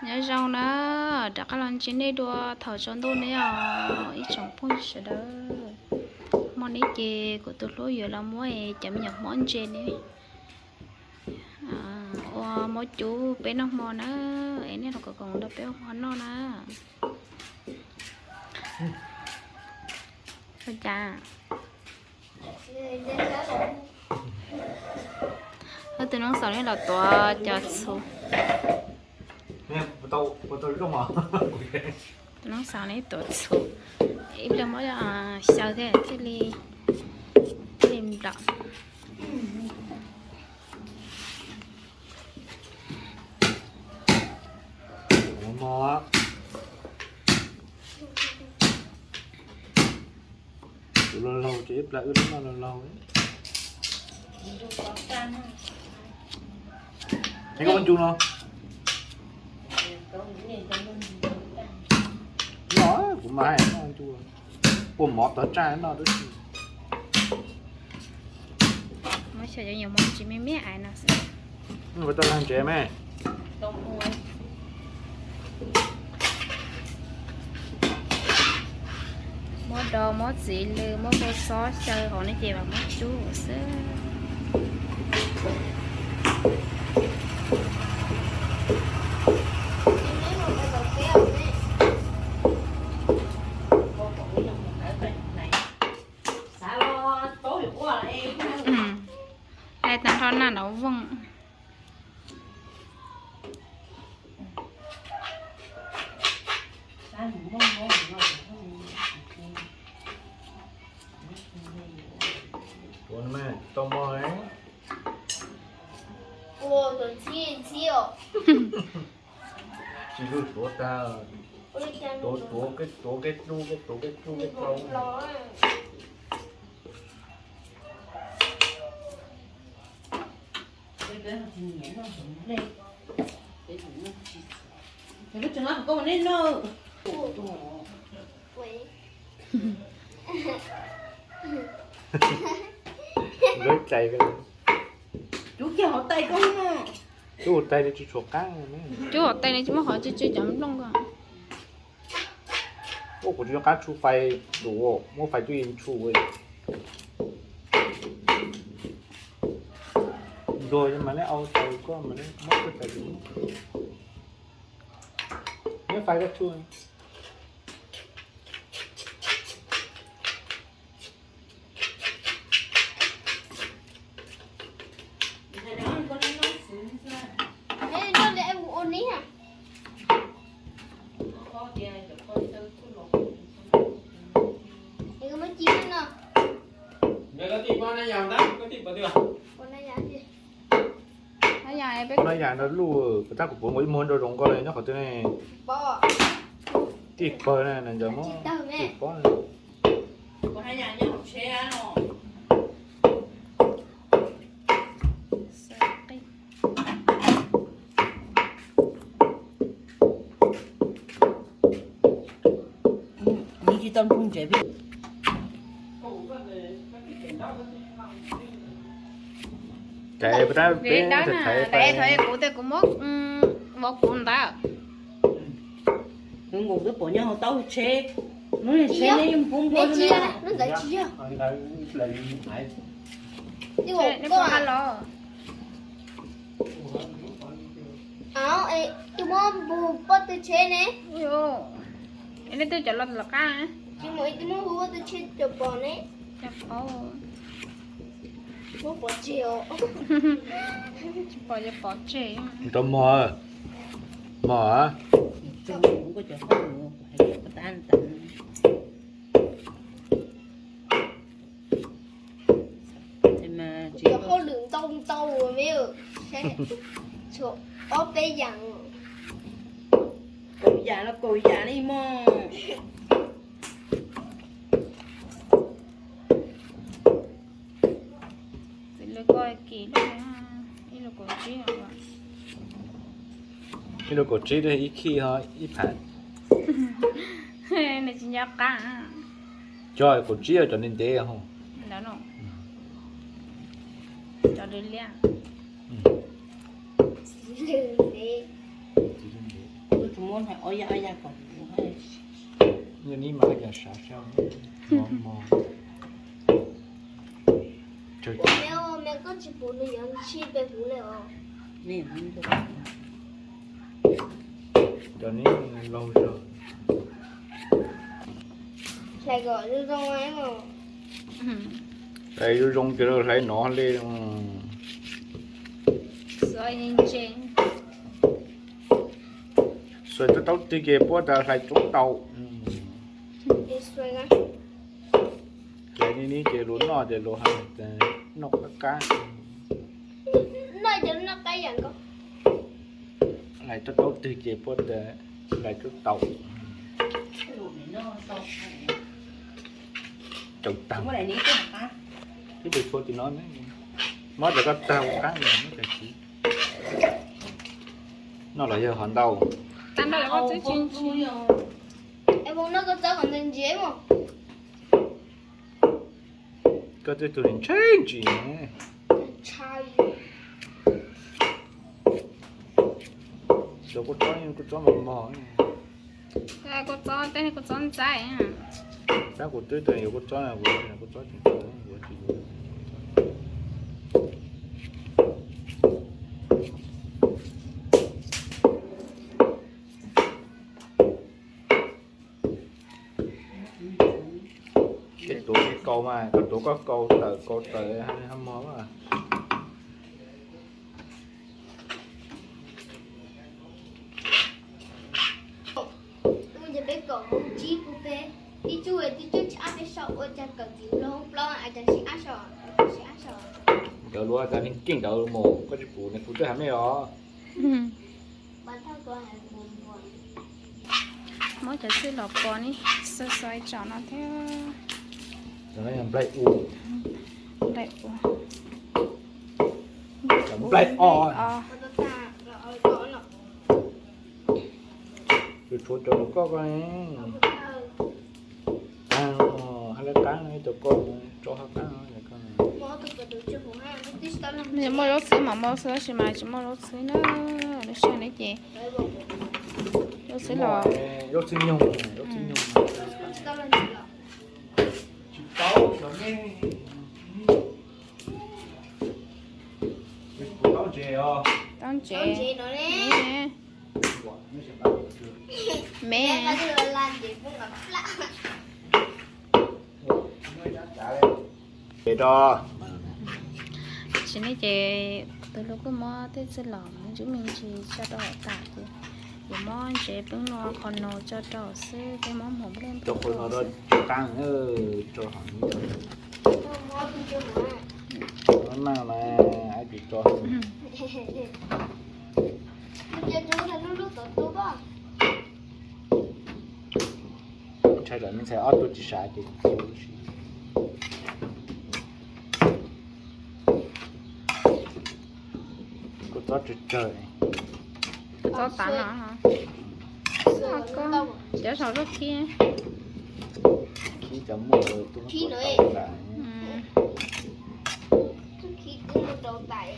Nyob zoo na, rov qab los ntsib nej dua thaum tsaus ntuj ne os ib tsoom phooj ywg sawv daws. Hmo no ces kuv tus hlub yuav los muab cov me nyuam hmob ntse ne ua hmob cub peb noj hmo na, es nej los koom koom nrog peb ua hmo noj na. Ua cas? Tus noog xaus nej los tuav cov txhuv. Tus noog xaus nej tuav txhuv, ib pliag muab xyaw thiaj, thiaj li, thiaj li nplom. Tus laug laug ces ib plag wb lub noj laug laug. Es koj muab ncu no. No kuv mas hais noj ncu, pua mov tov tsaj noj dab tsi. Muab xyaw cov nyuam hmob ntse me me ais no xwb. Ua tau lag ntsev me. Muab do, muab txiv lws, muab kua txob xyaw hauv no ces mam muab cub xwb. Dai tag nrho na nov vooj. Ua, tuav ntxhib ntxhib os. Tsis lub tuav tag, tuav, tuav keb, tuav keb dub, keb tuav keb dub keb dub. Lub tais, cub kiag hauv tais koj. Cub hauv tais li tsis tshua qab. Cub hauv tais li tsis muaj qhov tsw tsw cov nplooj ko. Ua kuv tsis nco qab tshu fais, muab fais twj ywm tshu. Ntuag mas neb au tais koj mas neb muab twj tais, neb fais koj tshu. Noj yam no luj, kuv tab kuv puav nkaus ib muag nrau zoov koj li nyob qhov twg ne. Tij pawg na, nws ntawd muab tij pob. Tsis tau nrug ntsev peb. Peb dawb na, kuv tias kuv muab vov kuv ntawd. Nkaus twb pom nyob hauv taub tsheb, lub tsheb ne yeej pub npua lub ntawd tsis yog. Tus muab npua pob tw tsheb ne. Nej twb cov los lawm qab. Tsis muaj ib tug muab hu pob tw tsheb cov pom ne. Cov pom. Muab pov tseg os. Tsis pom ces pov tseg. Rau mog, mog. Cov hauj lwm ntau ntau me, tshuav ob peb yam. Kaum yam los kaum yam li mog. Txiv lws ko kim lub, ib lub kaum tsib, ib lub kaum tsib ib khij ho ib phav. Nws tsis nco qab. Cov kaum tsib cov ntev ntev ho. Cov liab liab. Txiv lws ntev. Yog neb mas yog sav sav mos mos. Ua me, ua me koj tsis pum nws yuav ntshis pes huv li os. Cov neb laug zog. Hlais kom zoo zoo. Hlais zoo zoo ces hlais no li. Xuas rau taub twg ces puab tas hlais roob tau. Hlais ni ni ces luag noj ces luag hais noj qab qab. Hlais rau taub twg ces puab tas hlais roob tau. Cov tag. Twb tsis tshua tim no, muab cov koj tag ua qab no muab cov tsis. Noj los yog hov ntau. Koj twb tug ntshai ntshai. Cov kua txob, kua txob mos mos. Kua txob, tej kua txob ntxaib. Tab kuv twb tas yuav kua txob na, kuv kua txob tsis tau, kuv tsis yuav. Peb tuav peb kaus mas, koj tuav koj kaus tawm kaus tawm ho mos. Ces peb kom hmoov tsib puag pem, tib tsuj tib tsuj tsis ab peb sau ua cas kawm tim lub hoob plaub a cas sib ab sau, sib ab sau. Ntawd luag tas neeg keej ntawd mus koj tsis pum nws kuv twb hais mej os. Muab cov txwj los pos ni, xo xo tsom no thiab. Nplaig u. Nplaig u. Nplaig o. Tshuav cov nraum koj ko. Hab lab qab no ib tug koj tso hab qab no. Muaj zaub txhwb mas muaj zaub txhwb tab sis mas tsis muaj zaub txhwb na. Lub sij hawm no ces zaub txhwb los, zaub txhwb nyoog, zaub txhwb nyoog. Tsis tau, taub ntsev os. Taub ntsev no ne. Me. Ces rau tsis ne ces tus hlub kuj muab tej txwj los me ntsis me ntsis tso rau hauv tas ces yuav muab ntsev peb no qhov no tso rau xwb, peb muab hmoov nplej rau qhov no rau qab, rau hauv no. Muab naj mas ab tsis tso. Ntshai lawm me ntxhais ob tug tsis sav ces kuv txob tsawg tsawg. Txob tav no. Cov saum lub khib. Khib cov muaj tub khib tau tas.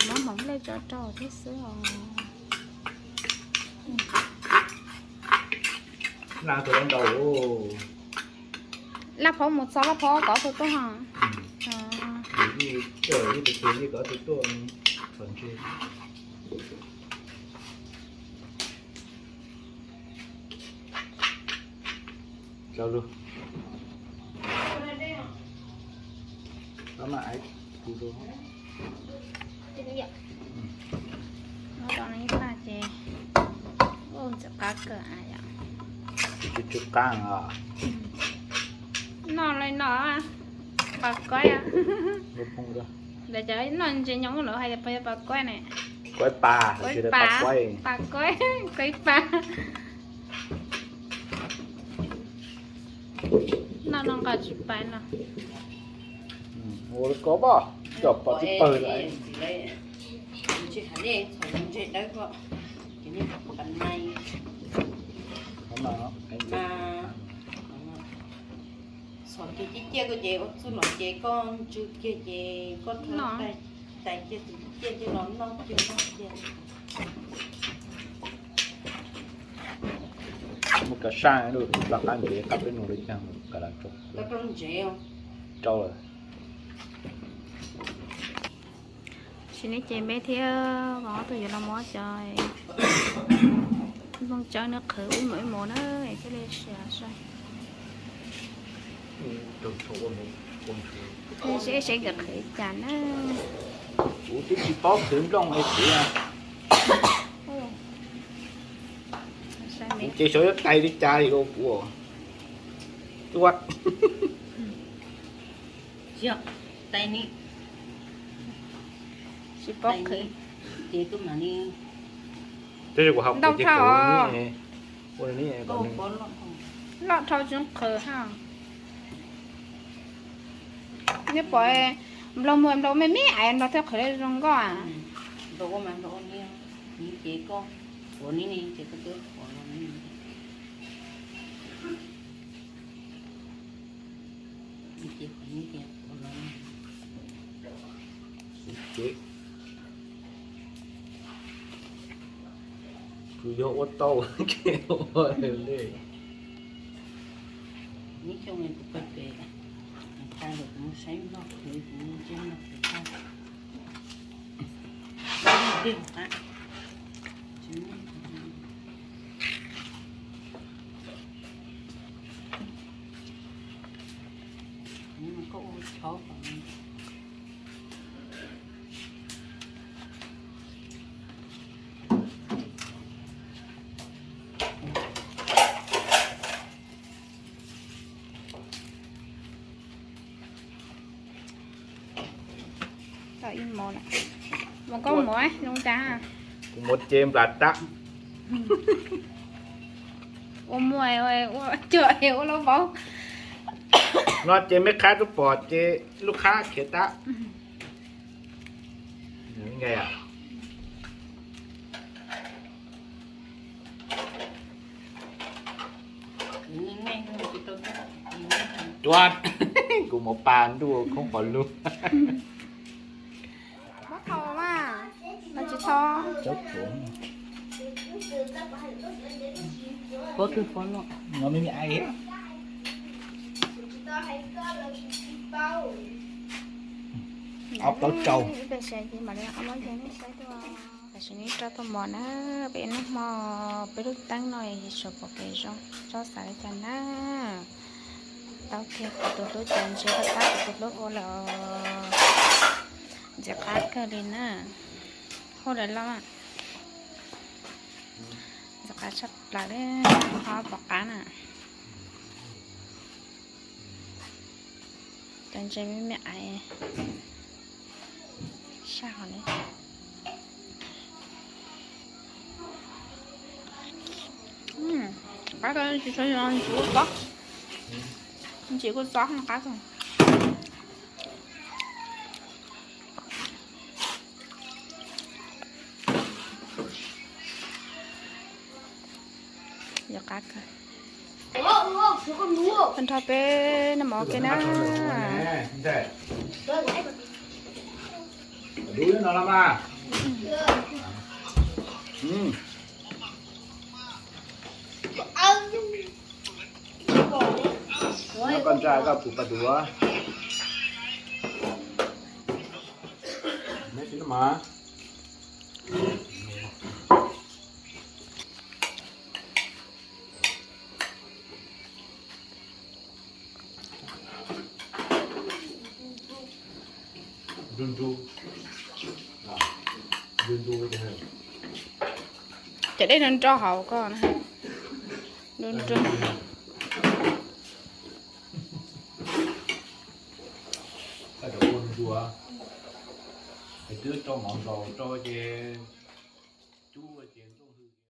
Muab hmoov nplej tso rau thiab xwb os. Naj tus ntau. Laj phaub mus txog laj phaub kov tus tuaj ho. Ib tus tus ib kov tus tuaj txog ntshe. Rau lug. Rau mas aiv kuv rau. Muab rau ib paj ces ntxim qab kawg yom. Tsw tsw qab os. Noj li no pas kuab. Lawv cov noj ntses nyoos lawv hais tias pas kuab ne. Kuaib pa, kuaib pa, kuaib pa, kuaib pa. Noj no nqa tsis pais no. Ua li ko pom tib pawg lawm. Txhom kiag cib ciaj koj ces ua txuj los ces koj ntsw kiag ces koj tais kiag tus cib ciaj coj los noj kiag noj kiag. Mus kav saj lub laj qab ntsev qab peb nus li cas kav las rau. Rau lawm. Sim no ces me thiab vauv ob tug yuav los muab cov nplooj tsawb no qhwv ib mus ib mus na, thiaj li siav saib. Seb seb nkawd qhwv cas na. Kuv twb tsis paub qhwv nplooj li kuv. Kuv ces xyov yuav tais li cas li kuv. Tais ni. Tsis paub qhwv. Tab sis kuv hais ntau dhau. Loj dhau tsis qhwv ha. Neb pom nplaug muag nplaug me me ais nplaug thiaj qhwv zoo nkauj. Kuv yog ua tau ces ua li. Mus koj mus zoo cas? Kuv mus ces nplas tab. Ua muag ua cuam ua lub vauv. No ces me qhab tub pom ces lub qhab khiav tab. Tua, kuv mus pa ntuj khoob pos lug. Muab thau mas, no tsis thau. Pob kws pob no, no me me ais. Ob plaub tsau. Tam sim no rau tuaj mov na, peb noj hmo, peb lub teeb no yog tsuas pom kev zoo, txhob xav li cas na. Tau kiag kuv tus hlub cov ntses qab qab kuv tus hlub ua lawm, ntxim qab kawg li na. Hauj lwm loj, ntxim qab tshaj plaws li, qhov pom qab na. Cov ntses me me ais saj hov li. Qab kawg, ntsis kuj xob, ntsis kuj xob qab kawg. Yog qab kawg. Tag nrho peb noj mov ua ke na. Koj ntsa koj puv pas duav. Cov dej nrog nrog hauv ko na. Nrog nrog. Twb rau mov nplaum rau ces Ntuj Hwm